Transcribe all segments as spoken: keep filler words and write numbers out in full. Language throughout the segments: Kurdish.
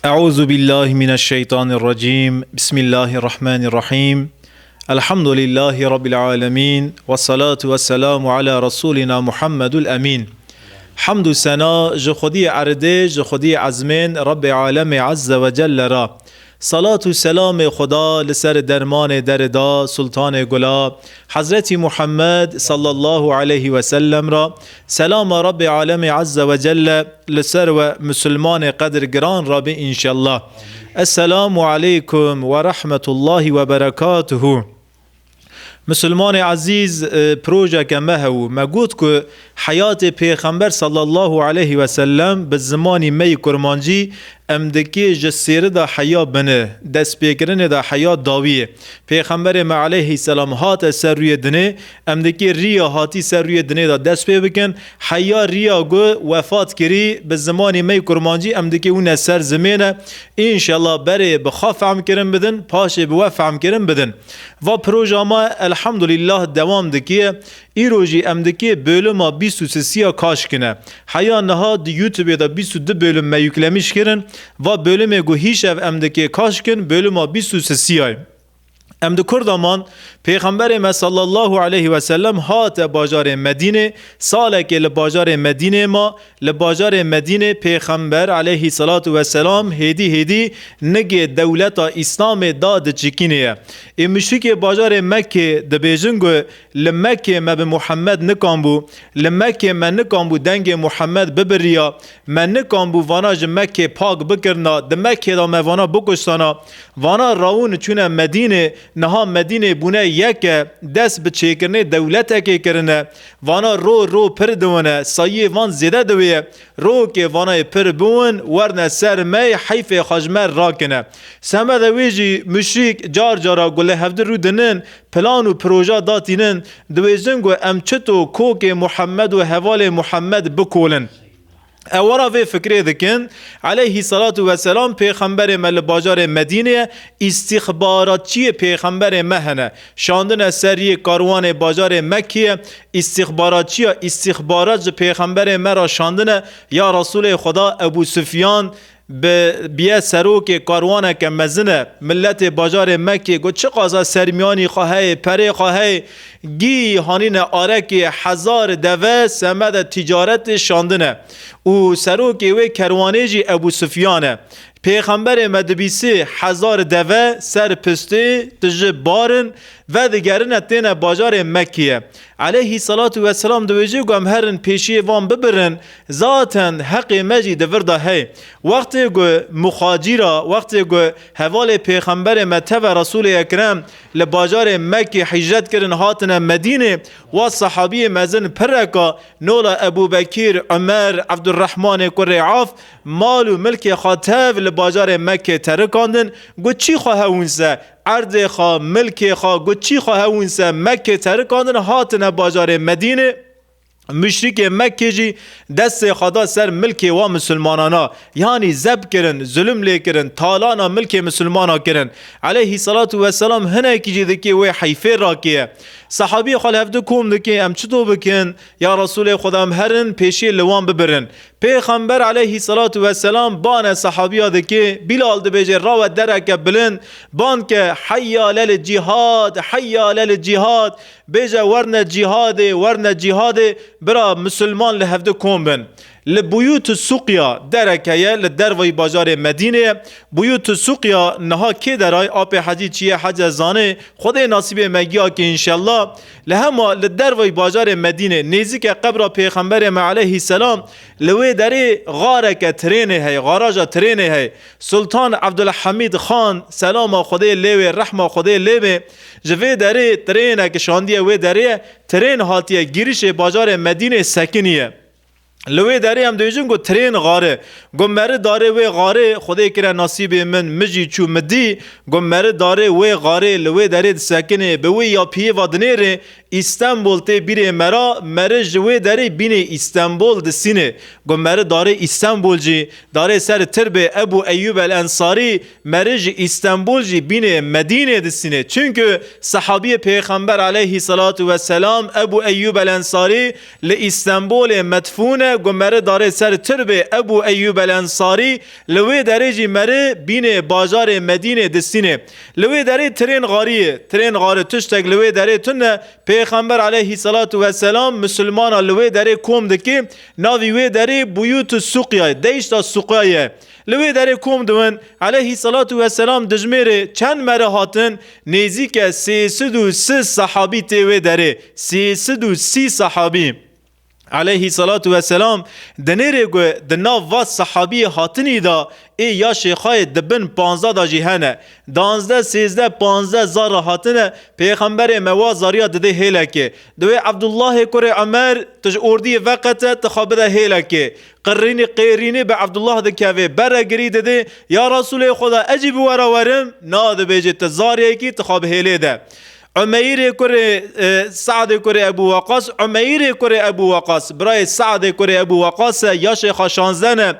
أعوذ بالله من الشيطان الرجيم. بسم الله الرحمن الرحيم. الحمد لله رب العالمين. والصلاة والسلام على رسولنا محمد الأمين. Hamd û sena ji Xwediyê erdê, ji Xwediyê ezmên, Rebbê Alemê Azze ve Celle ra. Salat û selamê Xweda li ser dermanê derê da, Sultanê Gula, Hezretî Muhammed sallallahu aleyhi ve sellem ra. Selama Rebbê Alemê Azze ve Celle li ser we misilmanê qedir giran ra be înşellah. Esselamu aleykum ve rahmetullahi ve berekatuhu. Misilmanê ezîz, e, projeke me hebû. Me got ku heyatê Pêxember sallallahu aleyhi ve sellem bi zimanî me yî kurmancî em dikê ji sêri de heya bini, destpêkirinê de heya dawiyê. Pêxemberê me aleyhisselam hate ser rûyê dinê, em dikê riya hatî ser rûyê dinê de dest pê bikin. Heya riya ku wefat kirî bi zimanî me yî kurmancî em dikê wine ser zimêne. Înşellah berê bi xwe fehm kirin bidin, paşê bi we fehm kirin bidin. Va proja me elhamdulillah dewam dikiye. Îro jî em dikê bölüma bîst û sisiya kaş kine. Heya niha di YouTubeê de bîst û du bölüm me yüklemiş kirin. Va bölümê ku hîşev em dikê kaş kin, bölüma bîst û sisiya ye. Em di kurda man, Pêxemberê me sallallahu aleyhi ve sellem hate bajarê Medînê, salekê li bajarê Medînê ma, li bajarê Medînê Pêxember aleyhissalatu vesselam hêdî hêdî nigê dewleta Îslamê da diçikînê ye. Ê muşrikê bajarê Mekkê dibêjin ku li Mekkê me bi Muhammed nikan bû, li Mekkê me nikan bû dengê Muhammed bibiriya, me nikan bû vana ji Mekkê pak bikirina, di Mekkê de me vana bikuştana, vana rawûn çûne Medînê, niha Medînê bûne yek e, dest bi çêkirinê dewletekê kirine, vana ro ro pir diwine, sayiyê van zêde diwê ye, rokê vanayê pir biwin, werne ser me, heyfê xwe ji me rakine. Semede wê jî muşrîk car cara ku li hevdi rû dinin, plan û proja datînin, dibêjin ku em çito kokê Muhammed û hevalê Muhammed bikolin. Ew wara vê fikrê dikin, aleyhissalatu vesselam pêxemberê me li bajarê Medînê ye, îstîxbaratçiyê pêxemberê me hene. Şandine ser yê karwanê bajarê Mekkê ye, îstîxbaratçiya îstîxbarat ji pêxemberê me re şandine, ya Resûlê Xweda Ebû Sufyan, bi biye serokê karwaneke mezin e, miletê bajarê Mekkê got, çiqasa sermiyanî xwe heye, perê xwe heye, gî hanîne arekê hezar deve semede tîcaretê şandine. Û serokê wê kerwanê jî Ebû Sufyan e. Pêxemberê me dibîsî hezar deve ser pistê tije barin, vedigerine têne bajarê Mekkê ye. Aleyhî salatu vesselam dibêje ku em herin pêşiyê van bibirin, zaten heqê me jî di vir de heye. Wextê ku muxacîra, wextê ku hevalê pêxemberê me teve Resûlê Ekrem li bajarê Mekkê hîcret kirin hatine Medînê, wa sahabiyê mezin pireka nola Ebû Bekîr, Umer, Ebdurrehmanê kurê Af, mal û milkê xwe tev li bajarê Mekkê terikandin, got çî xwe hewûn se, erdê xwe, milkê xwe, got çî xwe hewûn se, Mekkê terikandin, hatine bajarê Medînê. Muşrikê Mekkê jî destê xwe da ser milkê wa misilmanana, yanî zeb kirin, zulm lê kirin, talana milkê misilmana kirin. Aleyhî salatu vesselam hinekî jî dikê wê heyfê rakeye. Sahabiyê xwe li hevdu kom dike, em çito bikin? Ya Resûlê Xweda, em herin pêşiyê li wan bibirin. Pêxember aleyhî salatu vesselam bane sahabiya dike, Bîlal dibêje, rawe dereke bilind, ban ke, heyya lel cîhad, heyya lel cîhad, bêje, werne cîhadê, werne cîhadê, bira misilman li hevdu kom bin. Li Buyût Suqya dereke ye, li dervayî bajarê Medînê ye. Buyût Suqya niha kê deray, apê Hecî çi ye, Hece zanê, Xwedê nasîbê me giya ke înşellah. Li hema li dervayî bajarê Medînê, nêzîke qebra Pêxemberê me aleyhî selam, li wê derê xareke trênê heye, xaraja trênê heye. Sultan Ebdulhamîd Xan, selama Xwedê lê wê, rehma Xwedê lê bê, ji vê derê trêneke şandiye wê derê, trên hatiye girişê bajarê Medînê sekiniye. Li wê derê em dibêjin ku trên xare. Got meri darê wê xarê, Xwedê kire nasîbê min, min jî çû min dî. Got meri darê wê xarê, li wê derê disekinê, bi wê yapiyê va dinêrê, Îstenbul tê bîrê me ra, meri ji wê derê bînê Îstenbul disînê. Got meri darê Îstenbul jî, darê ser tirbê Ebû Eyyûb el Ensarî, meri ji Îstenbul jî bînê Medînê disînê. Çunku sahabiyê Pêxember aleyhî salatu vesselam Ebû Eyyûb el Ensarî li Îstenbulê medfûn e, Got meri darê ser tirbê Ebû Eyyûb el Ensarî, li wê derê jî meri bînê bajarê Medînê distînê. Li wê derê tirên xarî ye, tirên xarî tiştek li wê derê tune. Pêxember aleyhî selatu weselam misilmana li wê derê kom dike, navî wê derê Buyûtu Suqya ye, deyşta Suqya ye. Li wê derê kom diwin, aleyhî selatu weselam dijmêrê çend meri hatin, nêzîke sê sed û sî sehabî tê wê derê, sê sed û sî sehabî. Aleyhî selatu weselam dinêrê ku di nav va sehabiyê hatinî de ê yaşê xwe yê di bin panzdeh de jî hene. Danzdeh, sêzdeh, panzdeh zar re hatine, Pêxemberê me wa zariya didê hêlekê. Divê Ebdullahê kurê Omer, tu ji ordiyê veqete, tu xwe bide hêlekê. Qirrînî qêrînî bi Ebdullah dikevê, beregirî didê, ya Resûlê Xweda, ez jî bi we re werim? Na, dibêje, tu zariyekî, tu xwe bi hêlê de. Umeyrê kurê, e, Saadê kurê Ebû Weqas, Umeyrê kurê Ebû Weqas, birayê Saadê kurê Ebû Weqas e, yaşê xwe şazdeh ne.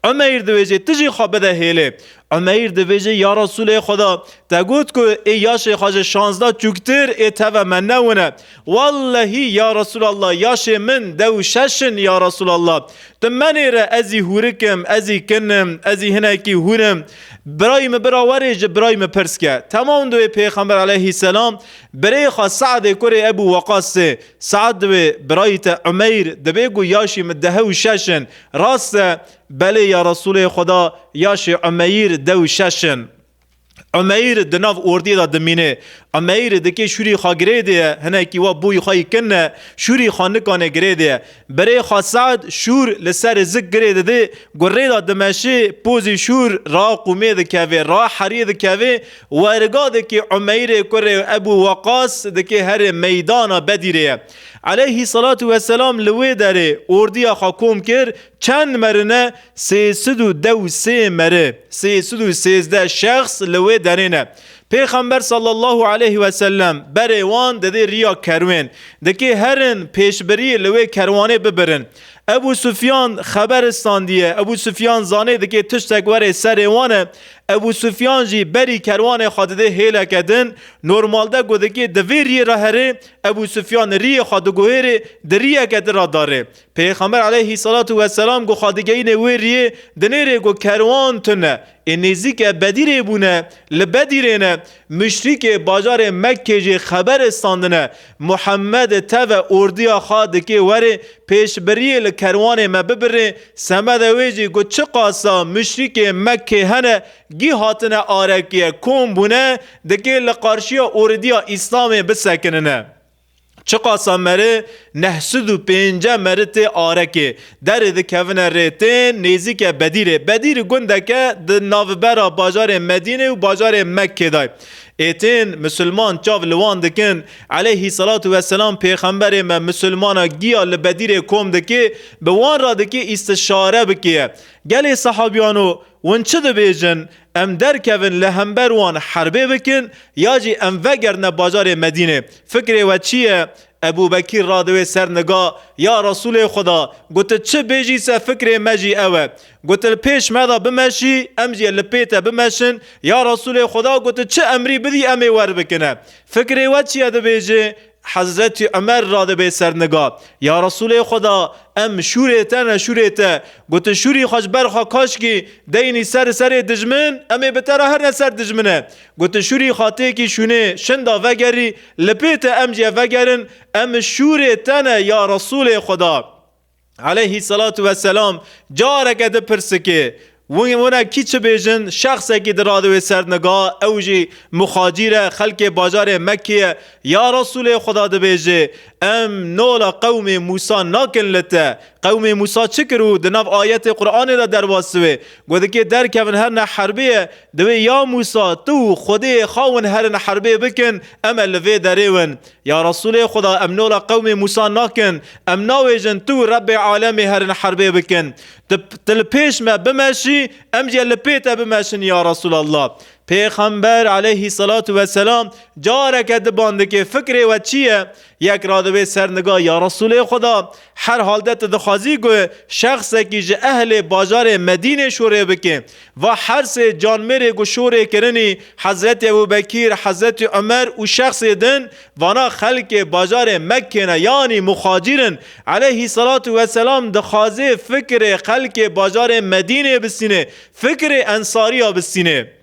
Umeyr dibêje, tu jî xwe bide hêlê. Umeyr dibêje, ya Resûlê Xweda, te got ku ê yaşê xwe ji şazdeh çûktir ê teve me newine. Wellehî ya Resûlallah, yaşê min dew şeş in ya Resûlallah. Tu menêre, ez î hûrik im, ez î kin im, ez î hinekî hûr im. Birayî min bira were ji birayî min pirs ke. Temam, divê Pêxember aleyhîselam birê xwe Saadê kurê Ebû Weqasê. Saad divê birayî te Umeyr, dibê ku yaşî min deh û şeş in. Rast e, belê ya Resûlê Xweda, yaşê Umeyr dew şeş in. Umeyr di nav ordiyê de dimîne. Umeyr dikê şûrî xwe girê diye, hinekî wa boyî xwe yî kin e, şûrî xwe nikane girê diye. Birê xwe Saad şûr li ser zik girê didê, ku rê de dimeşê, pozî şûr ra qûmê dikevê, ra heriyê dikevê, werga dikê Umeyrê kurê Ebû Weqas dikê herê meydana Bedîrê ye. Aleyhî selatu weselam li wê derê ordiya xwe kom kir, çend merine? Sê sed û deh û sê meri, sê sed û sêzdeh şexs li wê derê ne. Pêxember sallallahu aleyhi ve sellem berê wan didê riya kerwên. Dikê herin pêşbiriyê li wê kerwanê bibirin. Ebû Sufyan xeber istandiye. Ebû Sufyan zanê dikê tiştek werê serê wan e. Ebû Sufyan jî berî kerwanê xwe didê hêleke din. Normalde ku dikê di vê riyê re herê, Ebû Sufyan riyê xwe diguhêrê, di riyeke din re darê. Pêxember aleyhî selatu weselam ku xwe digeyînê wê riyê, dinêrê ku kerwan tune, ê nêzîke Bedîrê bûne, li Bedîrê ne, muşrîkê bajarê Mekkê jî xeber istandine, Muhammed teve ordiya xwe dikê werê, pêşbiriyê li kerwanê me bibirê, semede wê jî ku çiqasa muşrîkê Mekkê hene, gî hatine arekiye, kom bûne, dikê li qarşiya ordiya Îslamê bisekinine. Çiqasa meri, neh sed û pêncî meri tê arekê. Derê dikevine rê, tên nêzîke Bedîrê. Bedîr gundeke di navbera bajarê Medînê û bajarê Mekkê de. Ê tên misilman çav li wan dikin. Aleyhî selatu weselam pêxemberê me misilmana giya li Bedîrê kom dikê, bi wan re dikê îstişare bikê. Gelê sehabiyano, hûn çi dibêjin? Em derkevin li hember wan herbê bikin, ya jî em vegerine bajarê Medînê? Fikrê we çi ye? Ebû Bekîr radiwê ser niga, ya Resûlê Xweda, got, tu çi bêjî se fikrê me jî ew e. Got, li pêş me de bimeşî, em jî li pê te bimeşin. Ya Resûlê Xweda, got, tu çi emrî bidî em ê wer bikine. Fikrê we çi ye dibêjê? Hezretî Omer radibê ser niga, ya Resûlê Xweda, em şûrê te ne şûrê te. Got, tu şûrî xwe ji ber xwe kaşkî deynî ser serê dijmin, em ê bi te re herine ser dijmine. Got, tu şûrî xwe têkî şûnê, şinda vegerî, li pê te em jê vegerin, em şûrê te ne ya Resûlê Xweda. Aleyhî selatu weselam careke di pirsikê, win-, wina kî çi bêjin, şexsekî di radivê ser niga, ew jî muhacîr e, xelkê bajarê Mekkê ye. Ya Resûlê Xweda dibêje, em nola qewmê Mûsa nakin li te. Qewmê Mûsa çi kir û di nav ayetê Qur'anê de derbas dibe? Got dikê derkevin herine herbê ye, dibê ya Mûsa, tu û Xwedê xawin herin herbê bikin, em e li vê derê win. Ya Resûlê Xweda, em nola qewmê Mûsa nakin, em nawêjin tu û Rebbê Alemê herin herbê bikin. Tu, tu li pêş me bimeşî, em jî li pê te bimeşin ya Resûlallah. Pêxember aleyhî salatu vesselam careke di ban dike, fikrê we çi ye? Yek radibê ser niga, ya Resûlê Xuda, her halde tu dixwazî ku şexsekî ji ehlê bajarê Medînê şorê bike. Va her sê canmêrê ku şorê kirinî, Hezretî Ebû Bekîr, Hezretî Omer û şexsê din, vana xelkê bajarê Mekkê ne, yanî muhacîr in. Aleyhî salatu vesselam dixwazê fikrê xelkê bajarê Medînê bistîne, fikrê ensariya bistîne.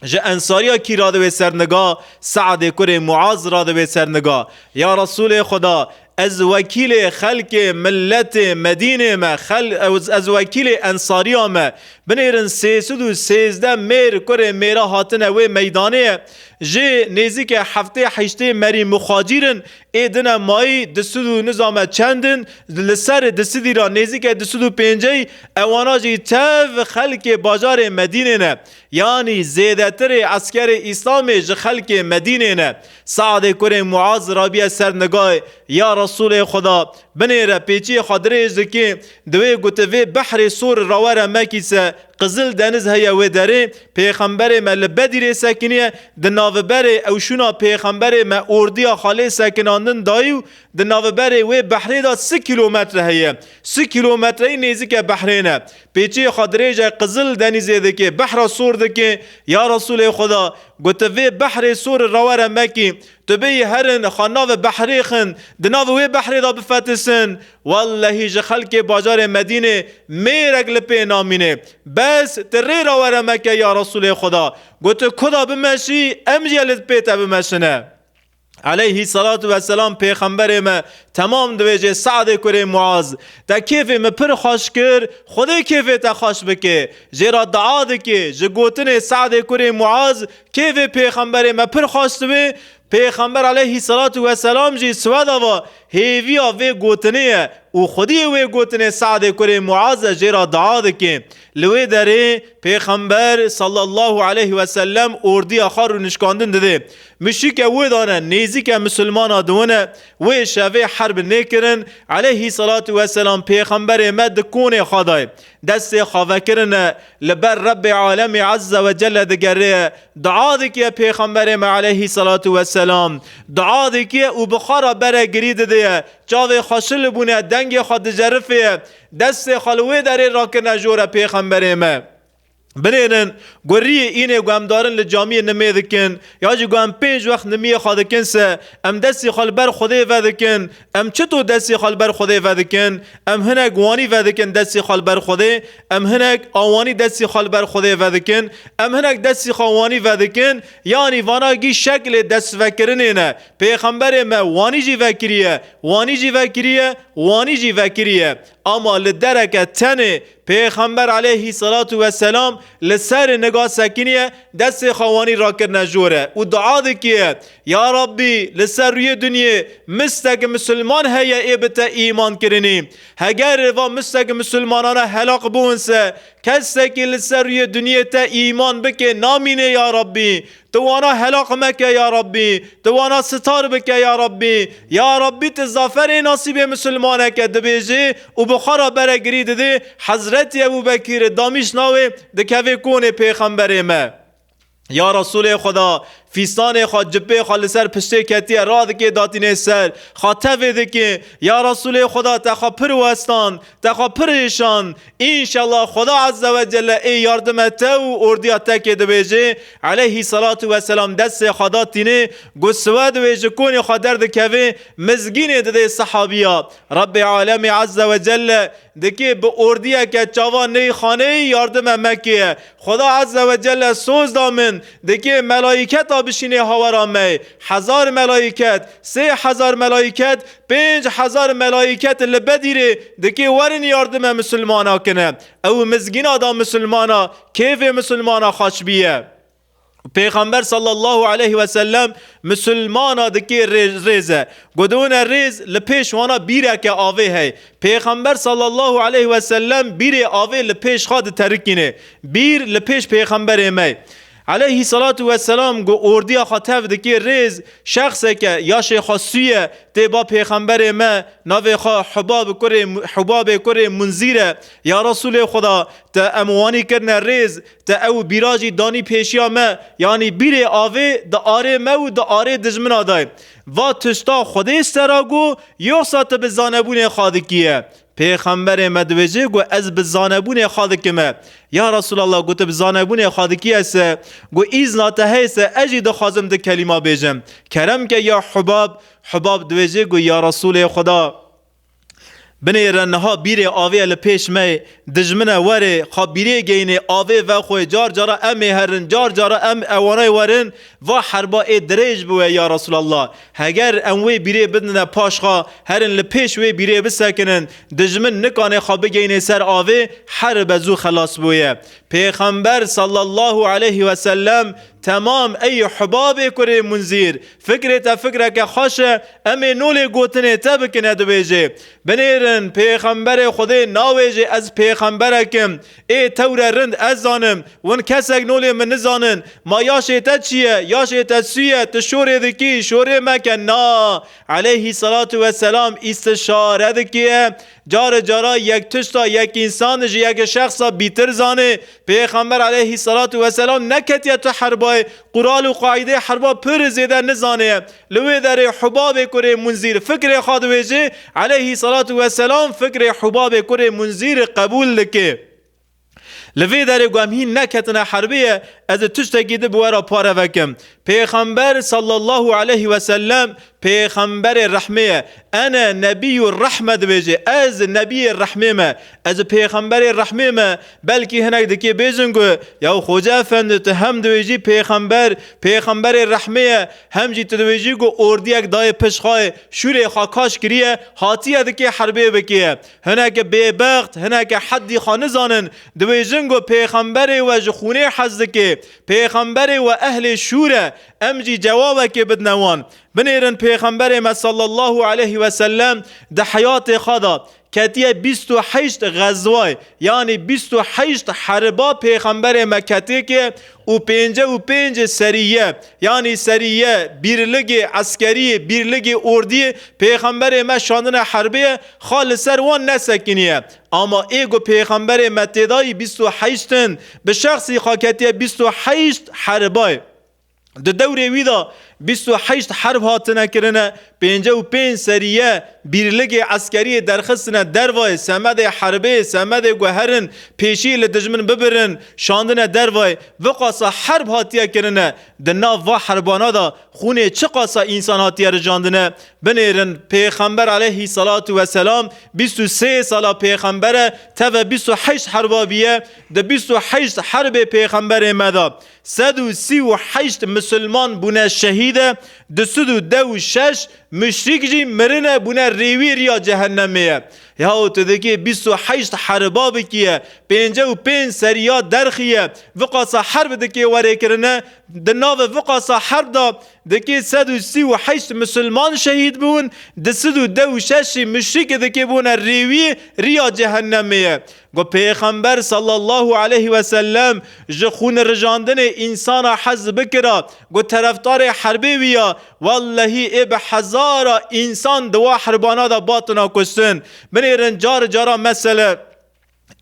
Ji ensariya kî radibê ser niga? Se'dê kurê Muaz radibê ser niga. Ya Resûlê Xuda, ez wekîlê xelkê miletê Medînê me, xel-, ez, ez wekîlê ensariya me. Binêrin sê sed û sêzdeh mêr kurê mêra hatine wê meydanê ye. Jê nêzîke heftê heştê merî muxacîr in, ê dine mayî du sed û nizame çend in, li ser du sedî ra nêzîke du sed û pêncî, ewana jî tev xelkê bajarê Medînê ne. Yanî zêdetirê eskerê Îslamê ji xelkê Medînê ne. Se'dê kurê Muaz rabiye ser nigayê, ya Resûlê Xuda, binêre pêçiyê xwe dirêj dike, di wê gotê vê behrê sor rawere Mekî se, Qizil Deniz heye wê derê, Pêxemberê me li Bedîrê sekiniye, di naviberê ew şûna Pêxemberê me ordiya xwe lê sekinandin dayî û di naviberê wê behrê de sî kîlometre heye. Sî kîlometreyî nêzîke behrê ne. Pêçiyê xwe dirêje Qizil Denîzê dike, behra sor dike, ya Resûlê Xuda, gote vê behrê sor rawere Mekî, tu bêyî herin xwe navê behrê xin, di navê wê behrê de bifetisin. Wellehî ji xelkê bajarê Medînê mêrek li pê namîne. Bes tu rê rawere Mekke ya Resûlê Xuda. Gote ku da bimeşî, em jî li pê te bimeşine. Aleyhî salatu vesselam Pêxemberê me temam dibêje Se'dê kurê Muaz, te kêfê min pir xweş kir, Xwedê kêfê te xweş bike. Jê re dua dike, ji gotinê Se'dê kurê Muaz kêfê Pêxemberê me pir xweş dibe. Pêxember aleyhî salatu vesselam jî siweda va hêviya vê gotinê ye û xwediyê wê gotinê Se'dê kurê Muaz e, jê re dua dike. Li wê derê Pêxember sallallahu aleyhi ve sellem ordiya xwe rûnişkandin dide. Muşrîke wê dane nêzîke misilmana diwine, wê şevê herb nêkirin. Aleyhî salatu vesselam Pêxemberê me di konê xwe dayê. Destê xwe vekirine, li ber Rebbê Alemê Azze ve Celle digeriye. Dua dikiye Pêxemberê me aleyhî salatu vesselam. Dua dikiye û bi xwe re bere girî didiye. Çavê xwe şil bûne, dengê xwe dicerifê. Destê xwe li wê derê rakirine jore Pêxemberê me. Binêrin, guriyê înê ku em darin li camiyê nimê dikin, ya jî ku em pênc wext nimiyê xwe dikin se, em destî xwe li ber Xwedê vedikin, em çito destî xwe li ber Xwedê vedikin, em hinek wanî vedikin destî xwe li ber Xwedê, em hinek awanî destî xwe li ber Xwedê vedikin, em hinek destî xwe wanî vedikin, yanî vana gî şeklê destvekirinê ne. Pêxemberê me wanî jî vekiriye, wanî jî vekiriye, wanî jî vekiriye. Ama li dereke tenê Pêxember aleyhî salatu vesselam li ser niga sekiniye, destê xwe wanî rakirine jore û dua dikiye, Ya Rabbî, li ser rûyê dinyê mistek misilman heye ê bi te îman kirinî. Heger va mistek misilmanana helaq bûn se, kesekî li ser rûyê dinyê te îman bike namîne ya Rabbî. Tu wana helaq meke ya Rabbî. Tu wana sitar bike ya Rabbî. Ya Rabbî tu zaferê nasîbê misilmaneke dibêje û bi xwe re beregirî dide, Hezretî Ebû Bekîr damîş navê dikeve konê Pêxemberê me. Ya Resûlê Xuda, fîstanê xwe, cipê xwe li ser piştê ketiye, radikê datînê ser, xwe tevê dike. Ya Resûlê Xuda, te xwe pir westan, te xwe pir êşan. Înşallah Xuda Azze ve Celle ê yardime te û ordiya te kê dibêje. Aleyhî salatu vesselam destê xwe datînê, got siwed wê ji konê xwe derdikeve, mizgînê didê sehabiya. Rebbê Alemê Azze ve Celle dikê bi ordiyeke çava ney xaneyî yardime mekê. Xuda Azze ve Celle soz da min, dikê melayîketa bişînê hawara me. Hezar melayîket, sê hezar melayîket, pênc hezar melayîket li Bedîrê dikê werin yardime misilmana kine. Ew mizgîna da misilmana, kêfê misilmana xweş biye. Pêxember sallallahu aleyhi ve sellem misilmana dikê rê-, rêze. Godone rêz li pêş wana bîreke avê hey. Pêxember sallallahu aleyhi ve sellem bîrê avê li pêş xwe diterikîne. Bîr li pêş Pêxemberê me. Aleyhî salatu weselam ku ordiya xwe tev dikê rêz, şexseke ya şêxwe sûye tê ba pêxemberê me, navê xwe Hubab kurê, Hubabê kurê Munzîr e. Ya Resûlê Xuda, te em wanî kirine rêz, te ew bîra jî danî pêşiya me, yanî bîrê avê di arê me û di arê dijmina de ye. Va tişta Xwedê sera got, yoxsa tu bi zanebûnê xwe dikî ye? Pêxemberê me dibêje, got, ez bi zanebûnê xwe dikime. Ya Resûlallah, got, tu bi zanebûnê xwe dikî ye se, got, îzna te heye se, ez jî dixwazim di kelîma bêjim. Kerem ke ya Hubab. Hubab dibêje, got, ya Resûlê Xuda, binêre niha bîrê avê ye li pêş me, dijmine were, xwe bîrê geyne, avê vexwe, car cara em ê herin, car cara em ewanay werin, va herba ê dirêj biwe ya Resûlallah. Heger em wê bîrê bidine paş xwe, herin li pêş wê bîrê bisekinin, dijmin nikane xwe bigeyne ser avê, herbe zû xelas bûye. Pêxember sallallahu aleyhi ve sellem, temam ey Hubabê kurê Munzîr, fikrê te fikreke xweş e, em ê nolê gotinê te bikine, dibêje. Binêrin, pêxemberê Xwedê nawêje, ez pêxemberek im, ê tewre rind ez zanim, win kesek nolê min nizanin, ma yaşê te çi ye, yaşê te sû ye, tu şorê dikî, şorê meke, na. Aleyhî salatu weselam îstişare dikê, care cara yek tişta yek însan ji yek şexsa bîtir zanê. Pêxember aleyhî salatu weselam neketiye tu herbayê, qural û qaîdeyê herba pir zêde nizanê. Li wê derê Hubabê kurê Munzîr fikrê xwe dibêje, aleyhî salatu weselam fikrê Hubabê kurê Munzîr qebûl dike. Li vê derê ku em hîn neketine herbê ye, ez ê tiştekî di bi we re pare vekim. Pêxember sallallahu aleyhi ve sellem pêxemberê rehmê ye. Ene nebiyyu rehme dibêje. Ez nebiyê rehmê me. Ez pêxemberê rehmê me. Belkî hinek dikê bêjin ku, ya Xoce Efendi, tu hem dibêjî pêxember, pêxemberê rehmê ye, hem jî tu dibêjî ku ordiyek dayê pişt xwe, şûrê xwe kaş kiriye, hatiye dikê herbê bikê. Hineke bêbext, hineke heddî xwe nizanin, dibêjin ku pêxemberê we ji xûnê hez dike, pêxemberê we ehlê şûr e, em jî cewabekê bidine wan. Binêrin pêxemberê me sallallahu aleyhi ve sellem di heyatê xwe de ketiye bîst û heşt xezway, yanî bîst û heşt heriba pêxemberê me ketêke û pêncî û pênc seriye, yanî seriye, bîrligê eskeriyê, bîrligê ordiyê pêxemberê me şandine herbê ye, xwe li ser wan nesekiniye. Ama ê ku pêxemberê me têdayî bîst û heşt in, bi şexsî xwe ketiye bîst û heşt heribayê. Di dewrê wî de bîst û heşt herb hatine kirine, pêncî û pênc seriye bîrligê eskeriyê derxistine dervayê, semedê herbê, semedê guherin, pêşî li dijmin bibirin, şandine dervayê. Viqasa herb hatiye kirine. Di nav va herbana de xûnê çiqasa însan hatiye rijandine. Binêrin, Pêxember aleyhî salatu weselam bîst û sê sala pêxember e, teve bîst û heşt herba biye, di bîst û heşt herbê pêxemberê me de sed û sî û heşt misilman bûne şehîde, du sed û deh û şeş muşrîk jî mirine bûne rêwî riya cehennemê ye. Yahu tu dikê bîst û heşt herba bikiye, pêncî û pênc seriya derxiye, viqasa herb dikê werê kirine, di navê viqasa herb de dikê sed û sî û heşt misilman şehîd bûn, du sed û deh û şeş jî muşrîk dikê bûne rêwî riya cehennemê ye. Got, Pêxember sallallahu aleyhi ve sellem ji xûnrijandinê însana hez bikira, got, terefdarê herbê wî ya, wellehî ê bi hezara însan di wa herbana de batina kuştin. Binêrin car cara mesele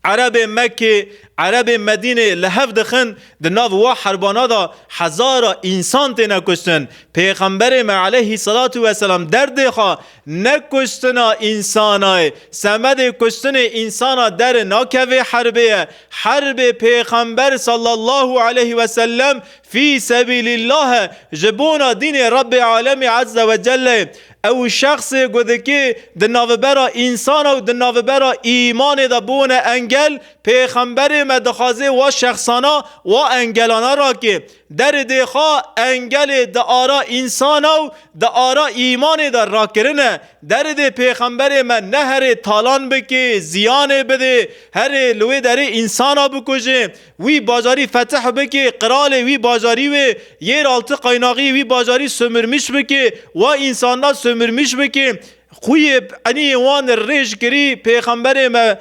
Erebê Mekkê, Erebê Medînê li hev dixin, di nav wa herbana de hezara însan têne kuştin. Pêxemberê me aleyhî salatu weselam derdê xwe ne kuştina însanayê, semedê kuştinê însana derê nakevê herbê ye. Herbê Pêxember sallallahu aleyhi ve sellem fî sebîlîllah e, ji bona dînê Rebbê Alemî Azze ve Celle. Ew şexsê ku dikê di navbera însana û di navbera îmanê de bûne engel, Pêxemberê me dixwaze wa şexsana, wa engelana rake. Derdê xwe engelê di ara însana û di ara îmanê de rakirine. Derdê Pêxemberê me ne herê talan bikê, ziyanê bidê, herê li wê derê însana bikujê, wî bajarî fetih bikê, qiralê wî bajarî wê, yêraltî qaynaxî wî bajarî sömürmüş bikê, wa însana sömürmüş bikê. Xuyê eniyê wan rêj kirî, Pêxemberê me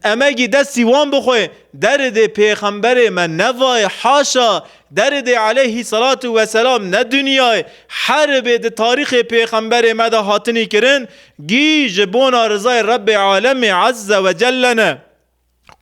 emegî destî wan bixwe. Deridê pêxemberê me nevayê, haşa, deridê aleyhî salatu weselam ne dinyayê. Herbê di tarîxê pêxemberê me de hatinî kirin, gî ji bona rizayê Rebbê alemê azze ve celle ne.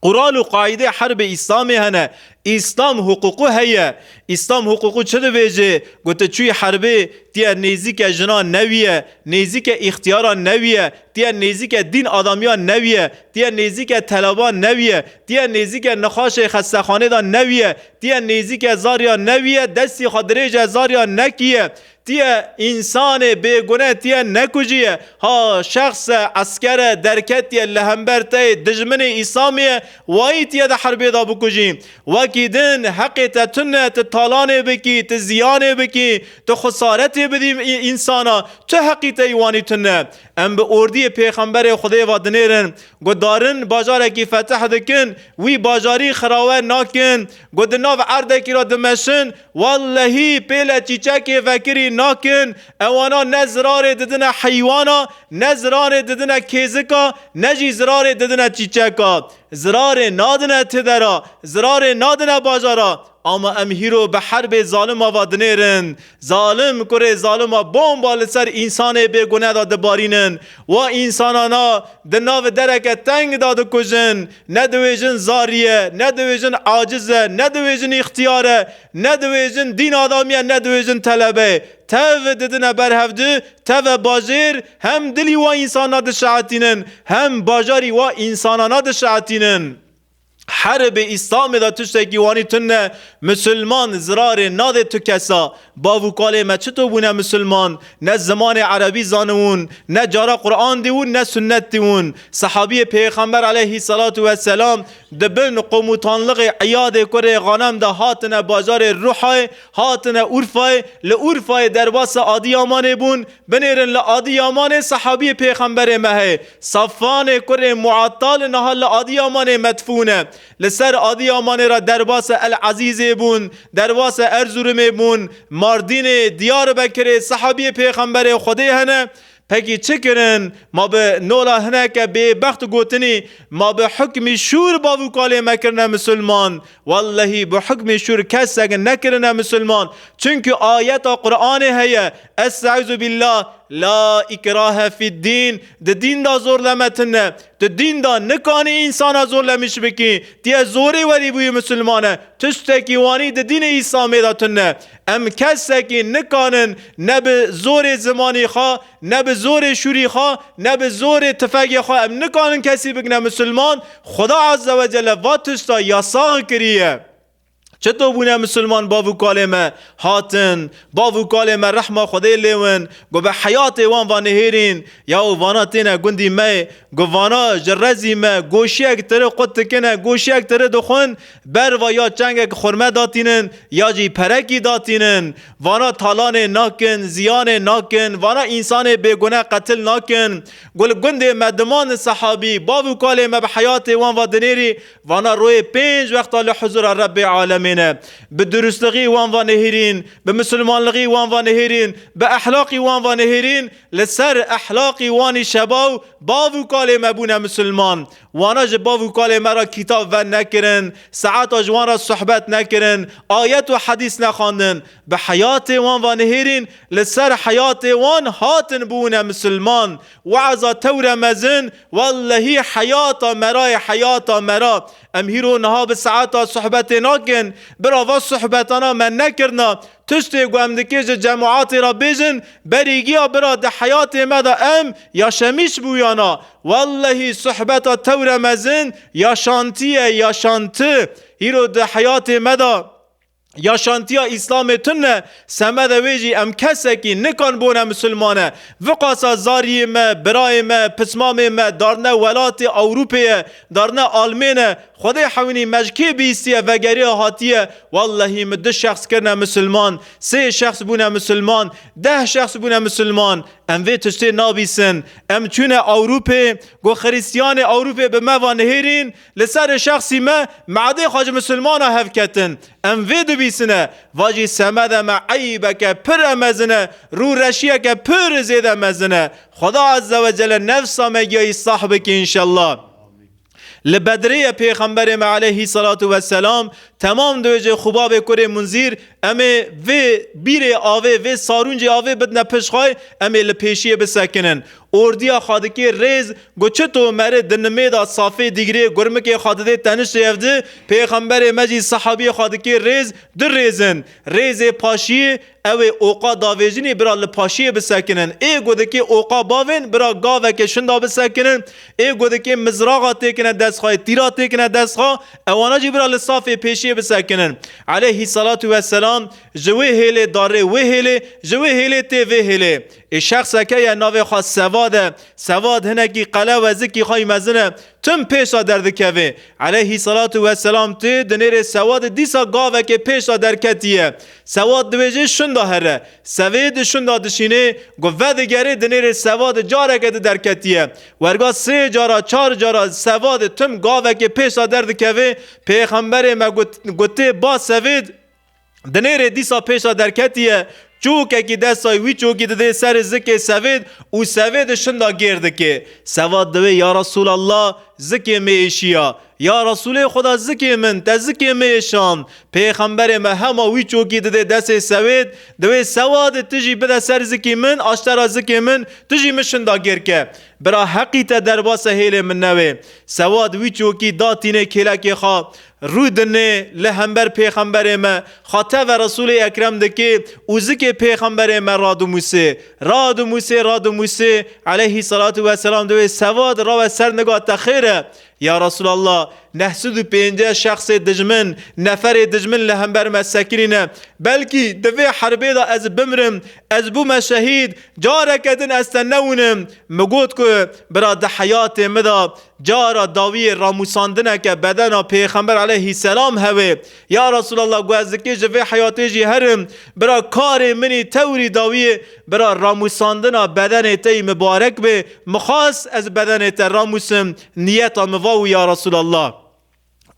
Qural û qaîdê herbê Îslamê hene. Îslam huquqû heye. Îslam huquqû çi dibêje? Got, tu çûyî herbê, tiye nêzîke jinan newiye, nêzîke îxtiyaran newiye, tiye nêzîke dîn adamiyan newiye, tiye nêzîke teleban newiye, tiye nêzîke nexaşê xestexanê de newiye, tiye nêzîke zariyan newiye, destî xwe dirêje zariyan nekiye. Tiye însanê bêgune tiye nekujiye. Ha şexs e, esker e, derketiye li hember te yê dijminê Îslamê ye, wayî tiye di herbê de bikujî. Wekî din heqê te tune, tu talanê bikî, tu ziyanê bikî, tu xesaretê bidî î-, însana. Tu heqî te yî wanî tune. Em bi ordiyê pêxemberê Xwedê ve dinêrin. Gudarin bajarekî fetih dikin, wî bajarî xirawe nakin. Got, di nav erdekî re dimeşin, wellehî pêle çîçekê vekirî nakin. Ewana ne zirarê didine heywana, ne zirarê didine kêzika, ne jî zirarê didine çîçeka. Zirarê nadine tidera, zirarê nadine bajara. Ama em hîro bi herbê zalima va dinêrin. Zalim kurê zalima bomba li ser însanê bêgune de dibarînin. Wa însanana di nav dereke teng de dikujin. Ne dibêjin zarî ye, ne dibêjin aciz e, ne dibêjin îxtiyar e, ne dibêjin dîn adamî ye, ne dibêjin telebe ye. Tev didine ber hevdu, teve bajêr, hem dilî wa însana dişehetînin, hem bajarî wa însanana dişehetînin. Herbê Îslamê de tiştekî wanî tune, misilman zirarê nadê tu kesa. Bav û kalê me çito bûne misilman? Ne zimanê erebî zanibûn, ne cara Quran dîwûn, ne sunnet dîwûn. Sehabiyê Pêxember aleyhî salatu weselam di bin qomutanlixê Îyadê kurê Xanem de hatine bajarê Ruhayê, hatine Urfayê, li Urfayê derbasa Adiyamanê bûn, Binêrin li Adiyamanê sehabiyê pêxemberê me heye. Safanê kurê Muattal niha li Adiyamanê medfûn e. Li ser Adiyamanê re derbasa El Ezîzê bûn, derbasa Erzurumê bûn, Mardînê, Diyarbekirê sehabiyê pêxemberê Xwedê hene. Pekî çi kirin? Ma bi nola hineke bêbext gotinî, ma bi hukmî şûr bav û kalê me kirine misilman. Wellehî bi hukmê şûr kesek nekirine misilman. Çunku ayeta Qur'anê heye. Estaizu billah. La ikrahe fid din. Di dîn de zorleme tune. Di dîn de nikanî însana zorlemîş bikî. Tiye zorê werî bûyî misilmane. Tiştekî wanî di dînê Îslamê de tune. Em kesekî nikanin ne bi zorê zimanî xwe, ne bi zorê şûrî xwe, ne bi zorê tifegê xwe em nikanin kesî bikine misilman. Xuda Azze ve Celle va tişta yasax kiriye. Çito bûne misilman bav û kalê me? Hatin, bav û kalê me rehma Xwedê lê win, got bi heyatê wan va nihêrîn, yaw vana têne gundî me, got vana ji rezî me goşiyek tiri qut dikine, goşiyek tiri dixwin, berva ya çengek xurme datînin, ya jî perekî datînin. Vana talanê nakin, ziyanê nakin, vana însanê bêgune qetil nakin. Got li gundê me diman sehabî, bav û kalê me bi heyatê wan va dinêrî, vana royê pênc wexta li huzura Rebbê alemê ne. Bi durustlixî wan va nihêrîn, bi misilmanlixî wan va nihêrîn, bi ehlaqî wan va nihêrîn, li ser ehlaqî wanî şebaw, bav û kalê me bûne misilman. Wana ji bav û kalê me re kîtab ven nekirin, saeta ji wan re sohbet nekirin, ayet û hedîs nexwandin. Bi heyatê wan va nihêrîn, li ser heyatê wan hatin bûne misilman. We'za tewre mezin, wellehî heyata me ra ye, heyata me ra. Em hîro niha bi saeta sohbetê nakin, bira va sohbetana me nekirina. Tiştê ku em dikê ji cemaatê re bêjin, berî giya bira di heyatê me de em yaşemiş bûyana. Wellehî sohbeta tewre mezin yaşantiye, yaşanti. Hîro di heyatê me de yaşantiya Îslamê tune, semede wê jî em kesekî nikan bûne misilmane. Viqasa zariyê me, birayê me, pismamê me darne welatê Ewropê ye, darne Almêne. Xwedê hewînî me ji kê bihîstiye, vegeriya hatiye. Wellehî min du şexs kirine misilman, sê şexs bûne misilman, deh şexs bûne misilman. Em vê tiştê nabîsin. Em çûne Ewropê, got Xiristiyanê Ewropê bi me va nihêrîn, li ser şexsî me madê xwe ji misilmana hevketin. Em vê dibîsine, va jî semede me eybeke pir e mezin e, rûreşiyeke pir zêde mezin e. Xweda Azze ve Celle nefsa me giyayî sah bike înşellah. Li Bedrê ye Pêxemberê me aleyhî salatu vesselam, temam dibêje Xubabê kurê Munzîr, em ê vê bîrê avê, vê sarûncê avê bidine pişt xwe, em ê li pêşiyê bisekinin. Ordiya xwe dikê rêz, got, çito meri di nimê de safê dîgrê gurmikê xwe didê teniştê ev di, Pêxemberê me jî sehabiyê xwe dikê rêz, du rêz in. Rêzê paşiyê, ew ê oqa davêjinî bira li paşiyê bisekinin. Ê ku dikê oqa bavên bira gaveke şinda bisekinin. Ê ku dikê mizraxa têkine destxa, ê tîra têkine destxa, ewana jî bira li safê pêşiyê bisekinin. Aleyhî salatu vesselam ji wê hêlê darê wê hêlê, ji wê hêlê tê vê hêlê. Ê şexseke ye navê xwe Sewad e. Sewad hinekî qelew e, zikî xwe yî mezin e. Tim pêşa derdikeve. Aleyhî salatu vesselam tê dinêrê Sewad dîsa gavekê pêşa derketiye. Sewad dibêje şinda here. Sevêd şinda dişînê, got vedigerê dinêrê Sewad careke di derketiye. Werga sê cara, çar cara Sewad tim gavekê pêşa derdikeve. Pêxemberê me got, gotê ba Sevêd, dinêrê dîsa pêşa derketiye, çûkekî destay wî çûkî didê serê zikê Sevêd û Sevêd şinda gêr dikê. Sewad diwê, ya Resûlallah, zikê min êşiya. Ya Resûlê Xuda, zikê min, te zikê min êşand. Pêxemberê me hema wî çûkî didê destê Sevêd, diwê Sewad, tu jî bide ser zikî min, aştera zikê min, tu jî min şinda gêr ke. Bira heqî te derbasa hêlê min newê. Sewad wî çûkî da tînê kêlekê xwe. Rû dinê li hember Pêxemberê me, xwe teve Resûlê Ekrem dikê û zikê Pêxemberê me radimûsê. Radimûsê, radimûsê, aleyhî salatu vesselam diwê Sewad rawe ser niga te xêr e. Ya Resûlallah, neh sed û pêncî şexsê dijmin, neferê dijmin li hember me sekinîne. Belkî di vê herbê de ez bimrim, ez bûme şehîd, careke din ez te newûnim. Min got ku bira di heyatê min de cara dawiyê ramûsandineke bedena Pêxember aleyhî selam hewê. Ya Resûlallah, got ez dikê ji vê heyatê jî herim, bira karê min î tewrî dawiyê, bira ramûsandina bedenê te yî mibarek bê, min xwest ez bedenê te ramûsim, niyeta min va wî ya Resûlallah.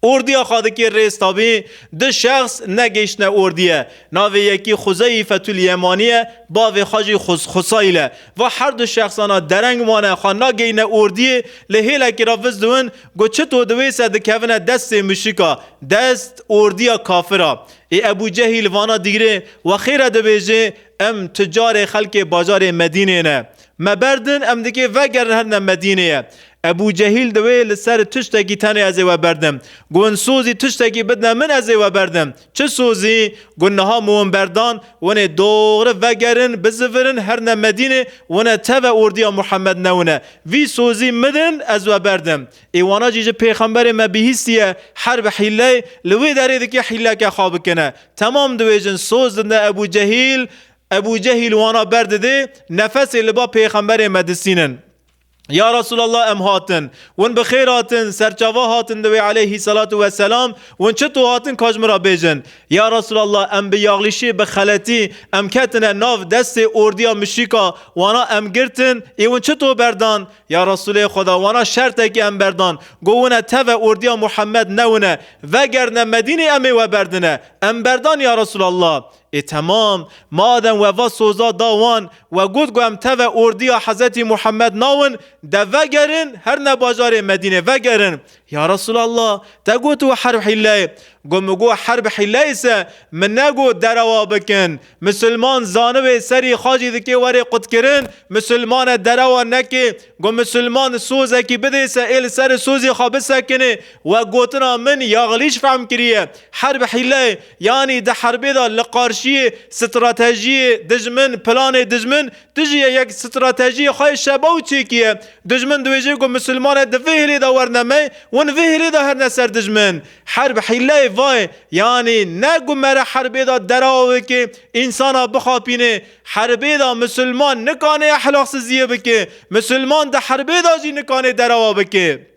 Ordiya xwe dikê rêz tabî, du şexs negihiştine ordiye. Navê yekî Xuzeyfetul Yemaniye, bavê xwe jî Xus-, Xusayl e. Va her du şexsana dereng wane, xwe nagihîne ordiyê, li hêlekî re viz diwin, got çito diwêse dikevine destê muşika, dest ordiya kafira. Ê Ebû Cehîl vana dîgrê, we xêr e dibêje, em tucarê xelkê bajarê Medînê ne. Me berdin, em dikê vegerin herine Medînê ye. Ebû Cehîl diwê li ser tiştekî tenê ez ê we berdim. Got hûn sozî tiştekî bidine min ez ê we berdim. Çi sozî? Got niha min hûn berdan, hûn ê doğru vegerin, bizivirin, herine Medînê, hûn ê teve ordiya Muhammed newine. Vî sozî midin ez we berdim. Ê wana jî ji pêxemberê me bihîstiye, herb hîley, li wê derê dikê hîleke xwe bikine. Temam dibêjin soz didine Ebû Cehîl, Ebû Cehîl wana berdidê, nefesê li ba pêxemberê me distînin. Ya Resûlallah, em hatin. Win bi xêr hatin, serçava hatin diwê aleyhî salatu vesselam. Win çito hatin, ka ji min re bêjin. Ya Resûlallah, em bi yaxlîşî, bi xeletî, em ketine nav destê ordiya mişîka, wana em girtin, ê win çito berdan? Ya Resûlê Xuda, wana şertekî em berdan. Got wine teve ordiya Muhammed newine. Vegerine Medînê em ê we berdine. Em berdan ya Resûlallah. Ê temam, madem we va soza da wan, we got ku em teve ordiya Hezretî Muhammed nawin, de vegerin, herine bajarê Medînê vegerin. Ya Resûlallah, te got we herb hîleyê. Got min got herb hîleyê se, min negot derewa bikin. Misilman zanibe serî xwe jî dikê werê qutkirin, misilmane derewa neke. Got misilman sozekî bidê se ê li ser sozê xwe bisekinê. We gotina min yaxlîş fehm kiriye. Herb hîle, yanî di herbê de li qarşiyê stratejiyê dijmin, planê dijmin, tu jî yek stratejiyê xwe yê şebew çêkiye. Dijmin dibêje ku misilmane di vê hêlê de werne me, hûn vê hêlê de herine ser dijmin. Herb hîleyê vayê, yanî ne ku mere herbê de derawa bike, însana bixapîne. Herbê de misilman nikane ehlaksiziyê bike. Misilman di herbê de jî nikane derawa bike.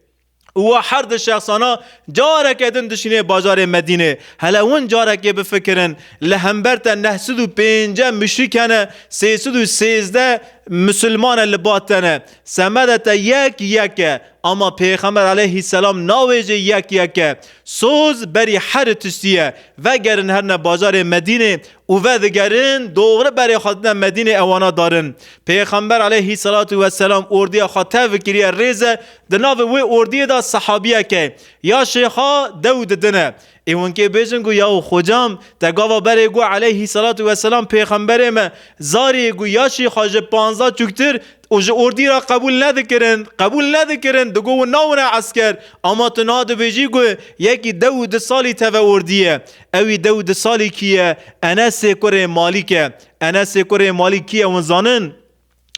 Û wa her du şexsana careke din dişînê bajarê Medînê. Hele hûn carekê bifikirin, li hember te neh sed û pêncî muşrîk hene, sê sed û sêzdeh misilman e li ba te ne. Semede te yek yek e. Ama Pêxember aleyhisselam navêje yek yek e. Soz berî her tiştî ye. Vegerin herne bajarê Medînê û vedigerin, doğru berê xwe didin Medînê, ewana darin. Pêxember aleyhisselatu vesselam ordiya xwe tev kiriye rêze, di navê wê ordiyê de sehabiyeke ya şêxa dew didine. Ê hûn kê bêjin ku yaw xocam, te gava berê got aleyhisselatu vesselam pêxemberê me, zarê got ya şêxa ji panzdeh çûktir û ji ordî re qebûl nedikirin, qebûl nedikirin, digot hûn nawine esker, ama tu niha dibêjî ku yekî dew û du salî teve ordî ye. Ew î dew û du salî kî ye? Enesê kurê Malîk e. Enesê kurê Malîk kî ye hûn zanin?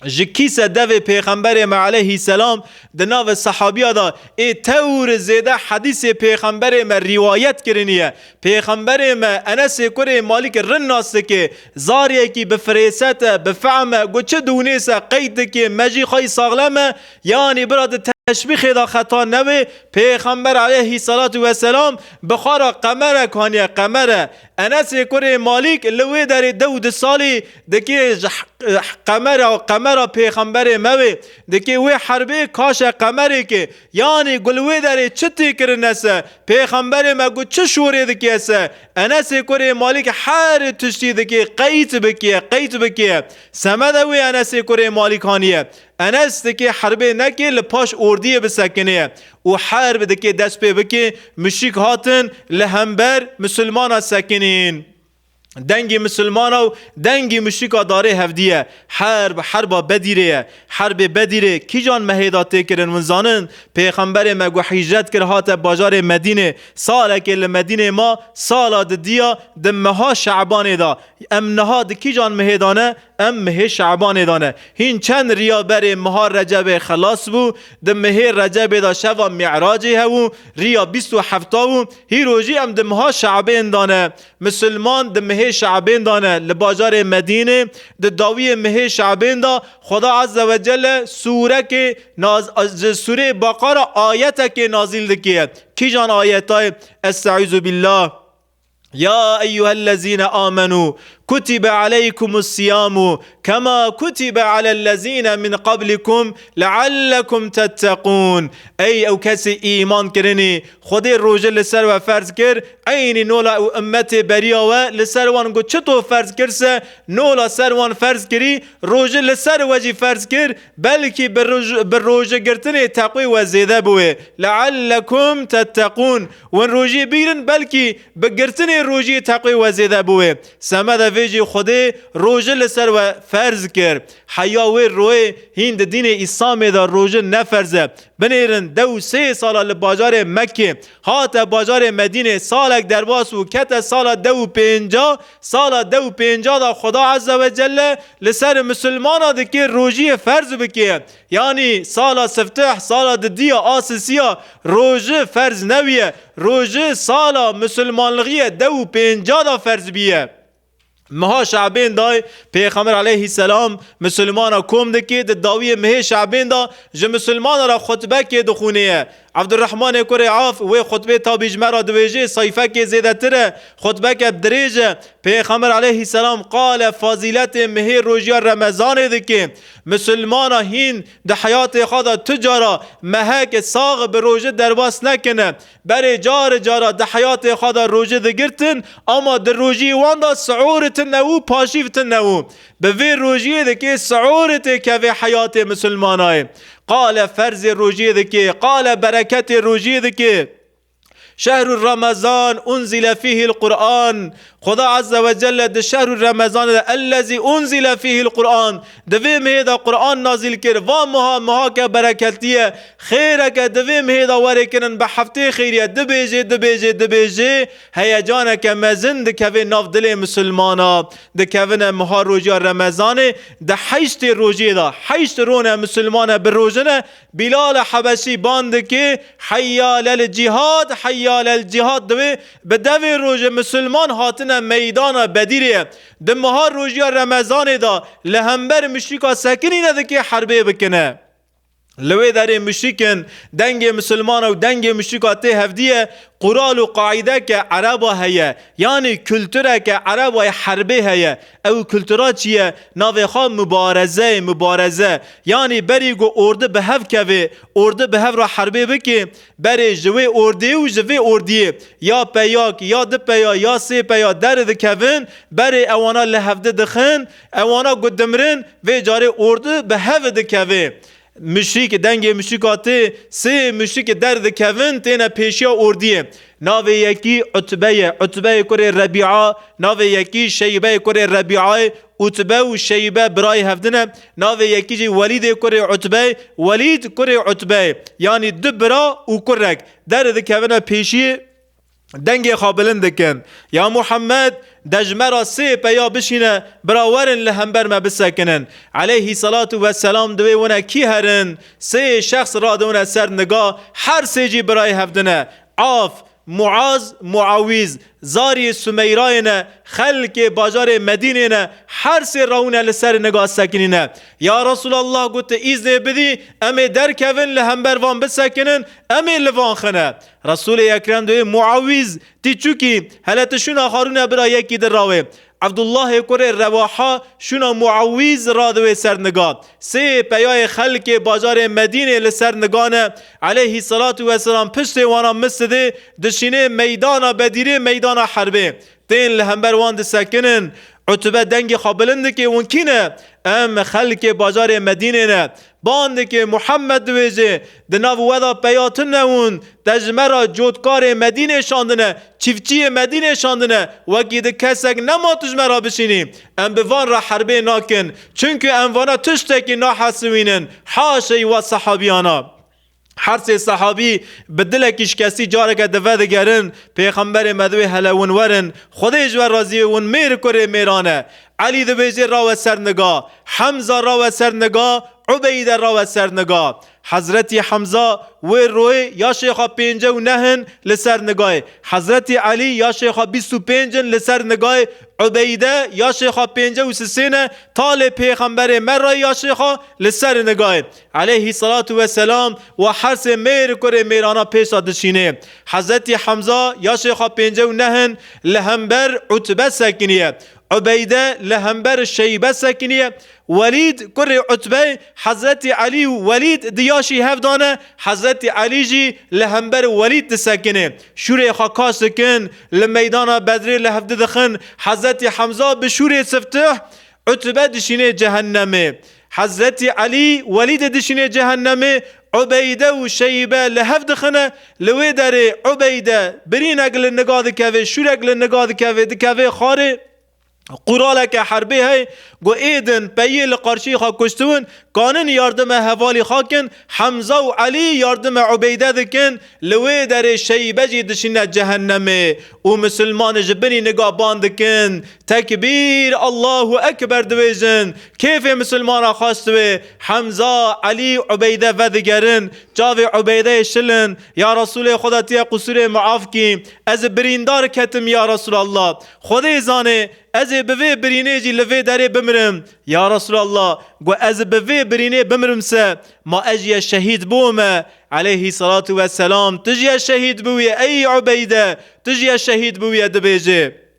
Ji kîse devê Pêxemberê me aleyhisselam di navê sehabiya de ê tewr zêde hedîsê Pêxemberê me rîwayet kiriniye. Pêxemberê me Enesê kurê Malîk rin nas dike, zariyekî bi firêset e, bi fehm e, got çi dûnês e, qeyd dike, me jî xwey saxlem e, yanî bira di teşbîxê de xeta newê, Pêxember aleyhisselatu vesselam bi xwe re qemerek haniye, qemere. Enesê kurê Malîk li wê derê dew di salî dikê ji h-, h-, qemera, qemera Pêxemberê me wê, dikê wê herbê kaşe qemerê ke, yanî gul wê derê çi tê kirine se, Pêxemberê me got çi şorê dikê se, Enesê kurê Malîk her tiştî dikê, qeyt bikê, qeyt bikê. Semede wê Enesê kurê Malîk haniye. Enes dikê herbê nekê li paş ordiyê bisekinê û herb dikê dest pê bikê, muşrîk hatin li hember misilmana sekinîn. Dengî misilmana û dengî muşrîka darê hevdî ye. Herb, herba Bedîrê ye. Herbê Bedîrê kîjan mehê de tê kirin hûn zanin? Pêxemberê me ku hîcret kir hate bajarê Medînê, salekê li Medînê ma, sala didiya di meha Şebanê de. Em niha di kîjan mehê de ne? Em mehê Şebanê de ne. Hîn çend riya berê meha Recebê xelas bû, di mehê Recebê de şeva Mi'racê hebû, riya bîst û hefta bû, hîro jî em di meha Şebanê de ne. Misilman di mehê Şebanê de ne, li bajarê Medînê, di dawiyê mehê Şebanê de Xweda Azze ve Celle sûrekê naz-, ji sûrê Beqara ayetekê nazîl dike. Kîjan ayetayê? Estaizu billah. يا أيها الذين آمنوا كتب عليكم الصيام كما كتب على الذين من قبلكم لعلكم تتقون. Ey ew kesê îman kirinî, Xwedê roje li ser we ferz kir, eynî nola û ummetê beriya we li ser wan got çito ferz kir se, nola ser wan ferz kirî, roje li ser we jî ferz kir, belkî bi roj-, bi rojegirtinê teqwê we zêde biwê. لعلكم تتقون. Win rojiyê bîrin, belkî bi girtinê rojiyê teqwê we zêde biwê. Semede vê jî Xwedê roje li ser we ferz kir. Heya wê royê hîn di dînê Îslamê de roje ne ferz e. Binêrin, dew sê sala li bajarê Mekkê hate bajarê Medînê, salek derbas bû, kete sala dew û pênca, sala dew û pênca de Xweda Azze ve Celle li ser misilmana dikê rojiyê ferz bikê. Yanî sala sifteh, sala didiya a sisiya roji ferz newiye. Roji sala misilmanligiye dew û pênca da ferz biye. Meha Şe'bên dayê Pêxember aleyhisselam misilmana kom dikê, di dawiyê mehê Şe'bên da ji misilmana re xutbekê dixûnê ye. Evdirrehmanê kurê Af wê xutbê tabî ji me re dibêjê, sayfekê zêdetir e, xutbeke dirêj e. Pêxember aleyhisselam qale fazîletê mehê rojiya Remezanê dike. Misilmana hîn di heyatê xwe de tu cara meheke sax bi roje derbas nekine. Berê car cara di heyatê xwe de roje digirtin, ama di rojiyê wan de siûr tine û paşîv tine û bi vê rojiyê dike siûr tê kevê heyatê misilmanayê. Qale ferzê rojiyê dike, qale bereketê rojiyê dike. Şehru Ramazan unzile fîhil Qur'an. Xweda Azze ve Celle di şehru Remezanê de ellezî unzile fîhil Qur'an. Di vê mehê de Qur'an nazîl kir. Va meha, mehake bereketliye. Xêreke di vê mehê de were kirin bi heftê xêriye. Dibêjê, dibêjê, dibêjê. Heyecaneke mezin dikeve nav dilê misilmana. Dikevine meha rojiya Remezanê. Di heştê rojiyê de. Heşt rone misilmane bi rojine. Bilal Hebeşî ban dikê, "Heyya lel cihad, heyya lel cihad" divê, bi devê roje misilman hatine meydana Bedîrê. Di meha rojiya Remezanê de li hember muşrîka sekinîne dikê herbê bikine. Li wê derê muşrîk in, dengê misilmana û dengê muşrîka tê hevdî ye, qural û qaîdeke ereba heye, yanî kultureke ereba yê herbê heye. Ew kultura çi ye? Navê xwe mubareze ye, mubareze. Yanî berî ku ordu bi hev kevê, ordu bi hev re herbê bikê, berê ji wê ordê û ji vê ordiyê ya peyak, ya du peya, ya sê peya derdikevin, berê ewana li hevdi dixin, ewana ku dimirin, vê carê ordu bi hev dikevê. Muşrîk, dengê muşrîka tê, sê muşrîk derdikevin, têne pêşiya ordiyê. Navê yekî Utbe ye, Utbeyê kurê Rebîa, navê yekî Şeybeyê kurê Rebîayê, Utbe û Şeybe birayê hevdin e. Navê yekî jî Welîdê kurê Utbeyê, Welîd kurê Utbeyê. Yanî du bira û kurek derdikevine pêşiyê dengê xwe bilind dikin. Ya Muhammed, de ji me re sê peya bişîne, bira werin li hember me bisekinin. Aleyhî salatu vesselam divê wine kî herin, sê şexs radiwine ser niga, her sê jî birayê hevdin e. Af, Muaz, Muawiz, zariyê Sumeyrayê ne, xelkê bajarê Medînê ne, her sê rawine li ser niga sekinîne. Ya Resulallah, got, tu îznê bidî, em ê derkevin li hember van bisekinin, em ê li van xine. Resulê Ekrem dê Muawiz, tî çûkî, hele tu şûna Harûne bira yekî di rawê. Abdullahê kurê Rewaha şûna Muawiz radiwê ser niga. Sê peyayê xelkê bajarê Medînê li ser niga ne. Aleyhî salatu vesselam piştê wana misidê dişînê meydana Bedîrê, meydana herbê. Tên li hember wan disekinin. Utbe dengê xwe bilind dike, hûn kî ne? Em xelkê bajarê Medînê ne. Ban dike, Muhammed dibêje, di nav we de peya tune hûn, te ji me re cotkarê Medînê şandine, çiftçiyê Medînê şandine, wekî di kesek nema tu ji me re bişînî. Em bi van re herbê nakin, çunku em vana tiştekî nahesiwînin. Haşeyî we sehabiyana. Her sê sehabî bi dilekî şikestî careke di vedigerin, Pêxemberê me divê hele hûn werin, Xwedê ji we razî, hûn mêr kurê mêran e. Elî dibêje rawe ser niga, Hemza rawe ser niga, Ubeyde rawe ser niga. Hezretî Hemza wê royê yaşê xwe pêncî û neh in li ser nigayê. Hezretî Elî yaşê xwe bîst û pênc in li ser nigayê. Ubeyde yaşê xwe pêncî û sisê ne, talê Pêxemberê me re yaşê xwe li ser nigayê. Aleyhî salatu vesselam, we her sê mêr kurê mêrana pêşa dişînê. Hezretî Hemza yaşê xwe pêncî û neh in li hember Utbe sekiniye. Ubeyde li hember Şeybe sekiniye. Welîd kurê Utbey, Hezretî Elî û Welîd di yaşî hev de ne, Hezretî Elî jî li hember Welîd disekine. Şûrê xwe kaş dikin, li meydana Bedrê li hev didixin. Hezretî Hemza bi şûrê siftih, Utbe dişînê cehennemê. Hezretî Elî, Welîdê dişînê cehennemê, Ubeyde û Şeybe li hev dixine. Li wê derê Ubeyde birînek li niga dikeve, şûrek li niga dikeve, dikeve xarê. Quraleke herbê heye, got, êdin peyê li qarşî xwe kuştiwin, kanin yardime hevalî xwe kin, Hemza û Elî yardime Ubeyde dikin, li wê derê Şeybe jî dişîne cehennemê û misilman ji binî niga ban dikin, tekbîr, Allahu Ekber dibêjin, kêfê misilmana xweş dibe, Hemza, Elî, Ubeyde vedigerin, çavê Ubeydeyê şilin, ya Resûlê Xweda, tu yê qusûrê min af kî, ez birîndar ketim ya Resûlallah, Xwedê zanê, ez ê bi vê birînê jî li vê derê bimirim. Ya Resûlallah, got, ez bi vê birînê bimirim se, ma ez jî ye şehîd bûme. Aleyhî salatu vesselam, tu jî ye şehîd bûye, ey Ubeyde, tu jî ye şehîd bûye, dibêje.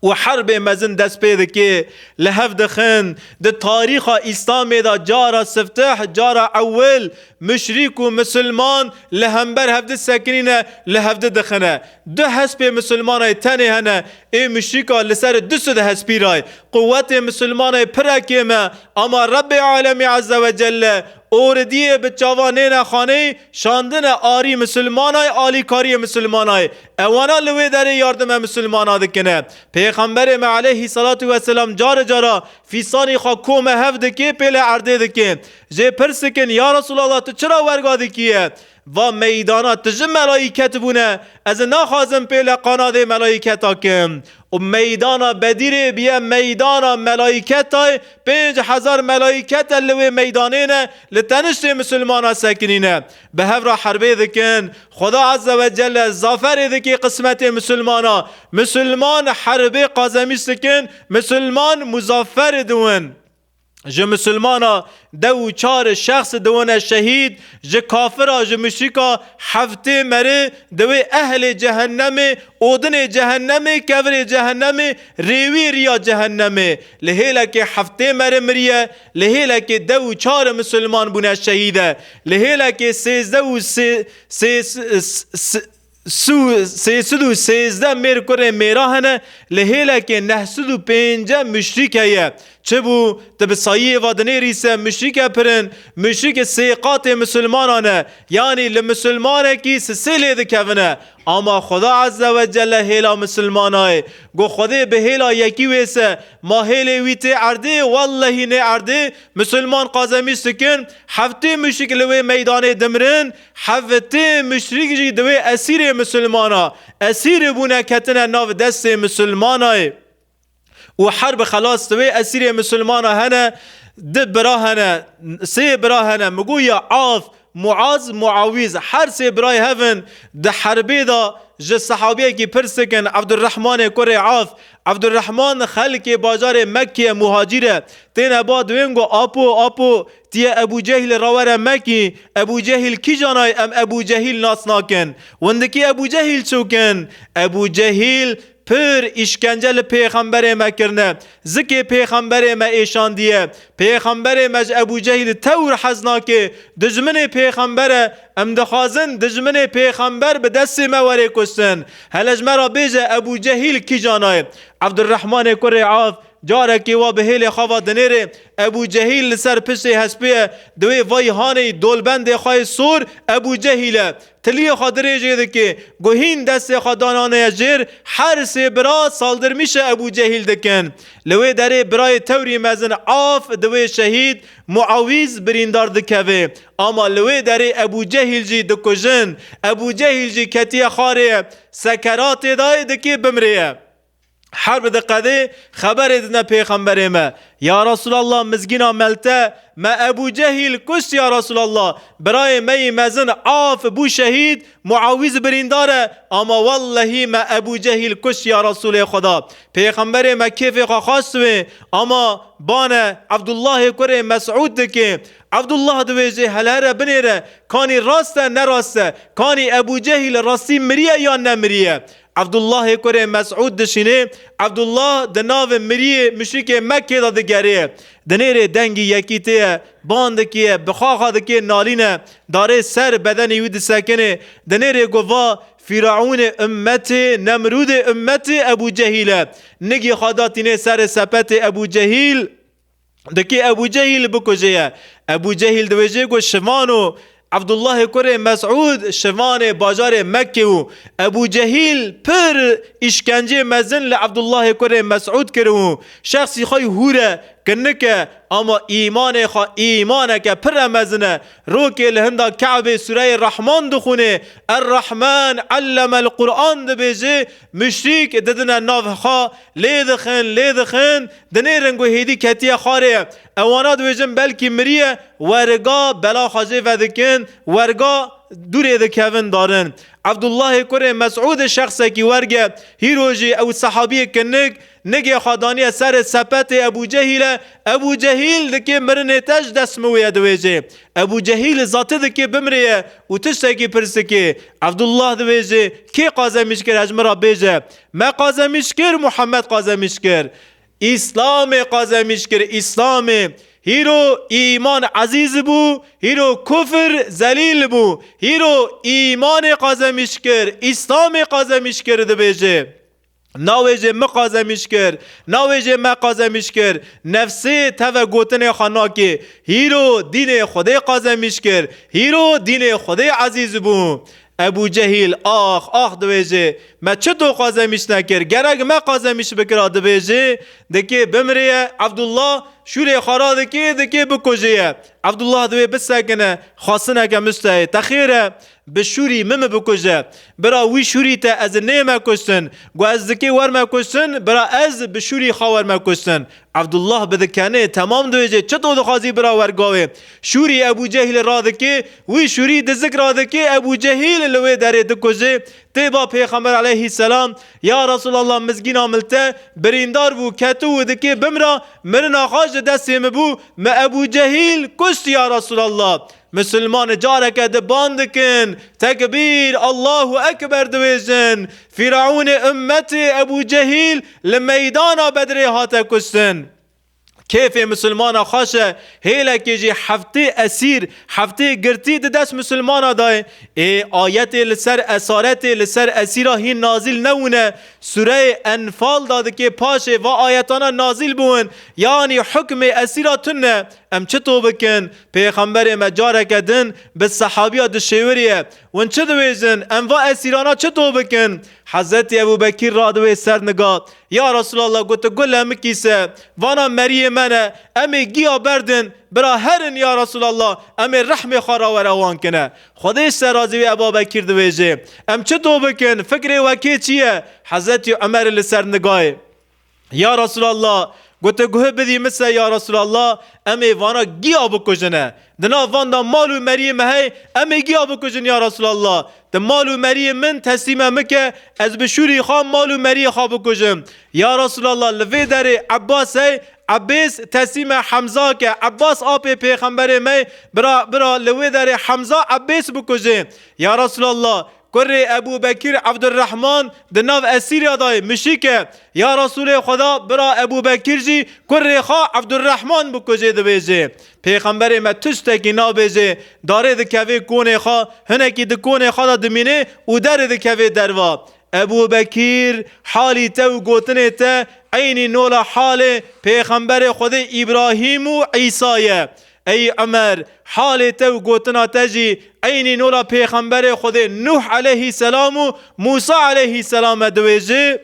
Û herbê mezin dest pê dike, li hev dixin, di tarîxa Îslamê de cara siftih, cara ewil, muşrîk û misilman li hember hev disekinîne, li hev didixine. Du hespê misilmanayê tenê hene, ê muşrîka li ser du sed hespî ray. Quwetê misilmanayê pir e kêm e, ama Rebbê Alemî Azze ve Celle ordiyê bi çavan nêne xaneyî, şandine arî misilmanayê, alîkariyê misilmanayê. Ewana li wê derê yardime misilmana dikine. Pêxemberê me aleyhî salatu vesselam carê cara fîsanî xwe kome hev dike, pêle erdê dike. Jê pirs dikin, ya Resûlallah, tu çira werga dikiye? Va meydana tije melayîket bûne, ez naxwazim pêle qanadê melayîketa kim. Û meydana Bedîrê biye meydana melayîketay, pênc hezar melayîket e li wê meydanê ne, li teniştê misilmana sekinîne. Bi hev re herbê dikin, Xweda Azze ve Celle zaferê dike qismetê misilmana. Misilman herbê qazemîş dikin, misilman muzaffer diwin. Ji misilmana dew û çar şexs diwine şehîd, ji kafira, ji muşrika heftê meri diwê ehlê cehennemê, odinê cehennemê, kevirê cehennemê, rêwî riya cehennemê. Li hêlekê heftê meri miriye, li hêlekê dew û çar misilman bûne şehîde, li hêlekê sêzdeh û sê, sê, s-, s-, Sû-, sê sed û sêzdeh mêr kurê mêra hene, li hêlekê neh sed û pêncî muşrîk heye. Çi bû? Tu bi sayiyê va dinêrî se muşrîke pirin, muşrîke sê qatê misilmanan e. Yanî li misilmanekî sisê lê dikevine. Ama Xuda Azze ve Celle hêla misilmana ye. Got Xwedê bi hêla yekî wê se, ma hêlê wî tê erdê, wellehî nê erdê, misilman qazemîş dikin, heftê muşrîk li wê meydanê dimirin, Hevtê muşrîk jî di wê esîrê misilmana, esîr bûne ketine nav destê misilmanayê. Û herb xelas di wê esîrê misilmana hene, di bira hene, sê bira hene, Muguya, Af, Muaz, Muawiz, her sê birayê hevin di herbê de ji sehabiyekî pirs dikin, Evdurrehmanê kurê Af, Evdurrehman xelkê bajarê Mekkê muhacîr e, têne ba diwên got, Apo, apo, Tiye Ebû Cehîl ra were Mekî, Ebû Cehîl kîjanay em Ebû Cehîl nas nakin? Windikî Ebû Cehîl çûkin? Ebû Cehîl pir îşkence li pêxemberê me kirine. Zikê pêxemberê me êşandiye. Pêxemberê me ji Ebû Cehîl tewr hez nake. Dijminê pêxember e. Em dixwazin dijminê pêxember bi destê me were kuştin. Hele ji me ra bêje Ebû Cehîl kîjanay? Evdurrehmanê kurê Af, Carekê wa bi hêlê xwe va dinêrê, Ebû Cehîl li ser piştê hespê ye, di wê vayî hanê yî dolbendê xwe yê sor Ebû Cehîl e. Tiliyê xwe dirêjê dike, guhîn destê xwe dananeye jêr, her sê bira saldirmîşe Ebû Cehîl dikin. Li wê derê birayê tewrî mezin Af di wê şehîd, Muawîz birîndar dikeve. Ama li wê derê Ebû Cehîl jî dikujin. Ebû Cehîl jî ketiye xarê, sekeratê dayê dikê bimrê ye. Herb diqedê, xeberê didine pêxemberê me. Ya Resulallah, mizgîna melte me Ebû Cehîl kuşt ya Resulallah. Birayê me yî mezin Af bû şehîd, Muawîz birîndar e, ama wellehî me Ebû Cehîl kuşt ya Resulê Xuda. Pêxemberê me kêfê xwe xwest wê, ama bane Evdullahê kurê Mesûd dike. Evdullah dibêje, hele here binêre, kanî rast e, ne rast e? Kanî Ebû Cehîl rastî miriye yan nemiriye? Evdullahê kurê Mesûd dişînê, Evdullah di nav miriyê muşrikê Mekkê de digerê. Dinêrê dengî yekî tê ye, ban dikiye, bi xaxa dikê nalîne, darê ser bedenê wî disekinê. Dinêrê ku va, Fîraûnê ummetê, Nemrûdê ummetê Ebû Cehîl e. Nigê xwe datînê serê sepetê Ebû Cehîl. Dikê Ebû Cehîl bikujê ye. Ebû Cehîl dibêje ku şivano Evdullahê kurê Mesûd şivanê bajarê Mekkê û Ebû Cehîl pir îşkencê mezin li Evdullahê kurê Mesûd kiribû. Şexsî xwe yî hûr e, kinik e, ama îmanê xwe îmaneke pir e mezin e. Rokê li hinda Ke'bê sureyê Rehman dixwînê. Er-Rehman allemel Qur'an dibêje, muşrîk didine nav xwe, lê dixin, lê dixin. Dinêrin ku hêdî ketiye xarê. Ewana dibêjin belkî miriye, werga bela xwe jê vedikin, werga dûrê dikevin darin. Evdullahê kurê Mesûdê şexsekî werge, hîro jî ew sehabiyê kinik, nigê xwe daniye serê sepetê Ebû Cehîl e. Ebû Cehîl dikê mirinê te ji dest min wê ye dibêje. Ebû Cehîl zati dikê bimrê ye û tiştekî pirs dikê. Evdullah dibêje, kê qazemîş kir, he ji min ra bêje. Me qazemîş kir, Muhammed qazemîş kir. Îslamê qazemîş kir, Îslamê. Hîro îman ezîz bû, hîro kufr zelîl bû. Hîro îmanê qazemîş kir, Îslamê qazemîş kir dibêje. Nawêjê min qazemîş kir, nawêjê me qazemîş kir. Nefsê teve gotinê xwe nake. Hîro dînê Xwedê qazemîş kir, hîro dînê Xwedê ezîz bû. Ebû Cehîl, ax, ax dibêje, me çito qazemîş nekir, gerek me qazemîş bikira dibêje, dikê bimrê ye, Evdullah şûrê xwe radikê, dikê bikujê ye. Evdullah divê bisekine, xwestineke mustehê, te xêr e, bi şûrî min mi bikuje. Bira wî şûrî te ez nême kuştin, gu ez dikê werme kuştin, bira ez bi şûrî xwe werme kuştin. Evdullah bi dikenê temam dibêje, çito dixwazî bira wergawê? Şûrî Ebû Cehîl radikê, wî şûrî dizik radikê, Ebû Cehîl li wê derê dikujê, Têba Pêxember aleyhisselam, ya Resulallah, mizgîna min li te birîndar bû, ketibû, dikê bimra, mirina xwe ji destê min bû, me Ebû Cehîl kuşt, ya Resulallah. Misilman careke di ban dikin, tekbîr, Allahu Ekber dibêjin. Fîraûnê ummetê Ebû Cehîl li meydana Bedrê hate kuştin. Kêfê misilmana xweş e, hêlekê jî heftê esîr, heftê girtî di dest misilmana de ye. Ê ayetê li ser esaretê, li ser esîra hîn nazîl nebûne. Sûreyê Enfal da dikê paşê va ayetana nazîl bûn. Yanî hukmê esîra tune. Em çito bikin? Pêxemberê me careke din bi sehabiya dişêwirî ye. Win çi dibêjin? Em va esîrana çito bikin? Hezretî Ebû Bekîr radiwê ser niga. Ya Resulallah, gote, gule min kîse, vana meriyê me ne, em ê giya berdin, bira herin ya Resulallah, em ê rehmê xwe ra were wan kine. Xwedê ji te razî wê, Ebû Bekîr dibêje, em çito bikin, fikrê we kê çi ye? Hezretî Umer li ser nigayê. Ya Resulallah, gote, guhê bidî min se ya Resulallah, em ê vana giya bikujine. Di nav van de mal û meriyê me hey, em ê giya bikujin ya Resulallah. Di mal û meriyê min teslîme min ke, ez bi şûrî xwe mal û meriyê xwe bikujim. Ya Resulallah, li vê derê Ebbas hey, Ebbês teslîme Hemza ke. Ebbas apê pêxemberê me, bira, bira li wê derê Hemza Ebbês bikujê. Ya Resulallah, kurê Ebû Bekîr Ebdurrehman di nav esîriya de ye, mişîk e. Ya Resûlê Xweda, bira Ebû Bekîr jî kurê xwe Ebdurrehman bikujê dibêje. Pêxemberê me tiştekî nabêje, darê dikevê konê xwe, hinekî di konê xwe de dimîne û derê dikevê derva. Ebû Bekîr, halî te û gotinê te eynî nola halê Pêxemberê Xwedê Îbrahîm û Îsa ye. Ey Umer, halê te û gotina te jî eynî nola Pêxemberê Xwedê Nuh aleyhîselam û Mûsa aleyhîselam e, dibêje.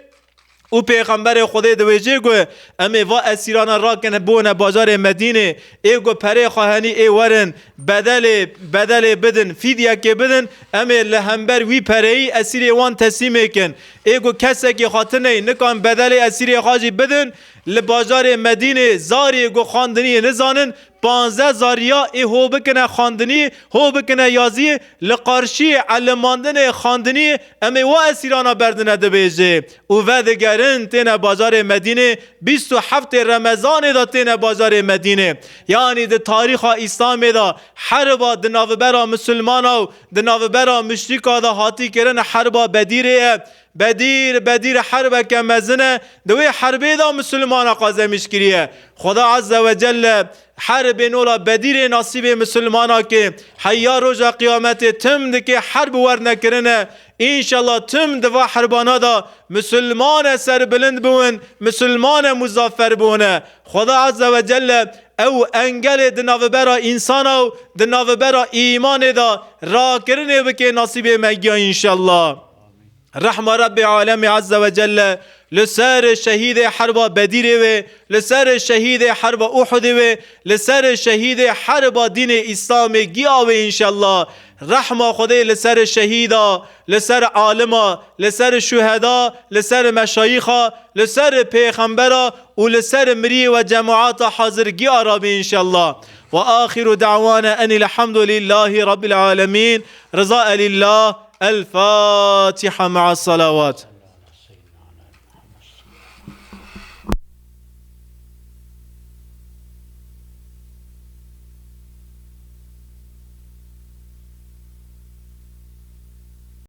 Û Pêxemberê Xwedê dibêje ku em ê va esîrana rakin bone bajarê Medînê, ê ku perê xwe henî ê werin, bedelê, bedelê bidin, fîdyekê bidin, em ê li hember wî pereyî esîrê wan teslîmê kin. Ê ku kesekî xwe tune ye, nikan bedelê esîrê xwe jî bidin, li bajarê Medînê zarê ku xwendiniyê nizanin, panzdeh zariya ê ho bikine xwendinî, ho bikine yazî, li qarşiyê elimandinê xwendinî em ê wa esîrana berdine, dibêje. Û vedigerin têne bajarê Medînê, bîst û heftê Remezanê de têne bajarê Medînê. Yanî di tarîxa Îslamê de herba di navbera misilmana û di navbera muşrîka de hatî kirin herba Bedîrê ye. Bedîr, Bedîr herbeke mezin e. Di wê herbê de misilmana qazemîş kiriye. Xweda Azze ve Celle herbê nola Bedîrê nasîbê misilmana ke, heya roja qiyametê tim dike herb werne kirine. Înşallah tim di va herbana de misilmane serbilind bûn, misilmane muzaffer bûne. Xweda Azze ve Celle ew engelê di navbera însana û di navbera îmanê de rakirinê bike nasîbê me giya înşallah. Rehma Rebbê Alemê Azze ve Celle li ser şehîdê herba Bedîrê wê, li ser şehîdê herba Uhudê wê, li ser şehîdê herba dînê Îslamê giya wê înşallah. Rehma Xwedê li ser şehîda, li ser alima, li ser şuheda, li ser meşayîxa, li ser pêxembera û li ser miriyê we cemaata hazir giya rabê înşallah. Ve axiru da'wana enil hamdulillahî rabbil alemin. Riza elillah. El Fatiha ma'as salawat.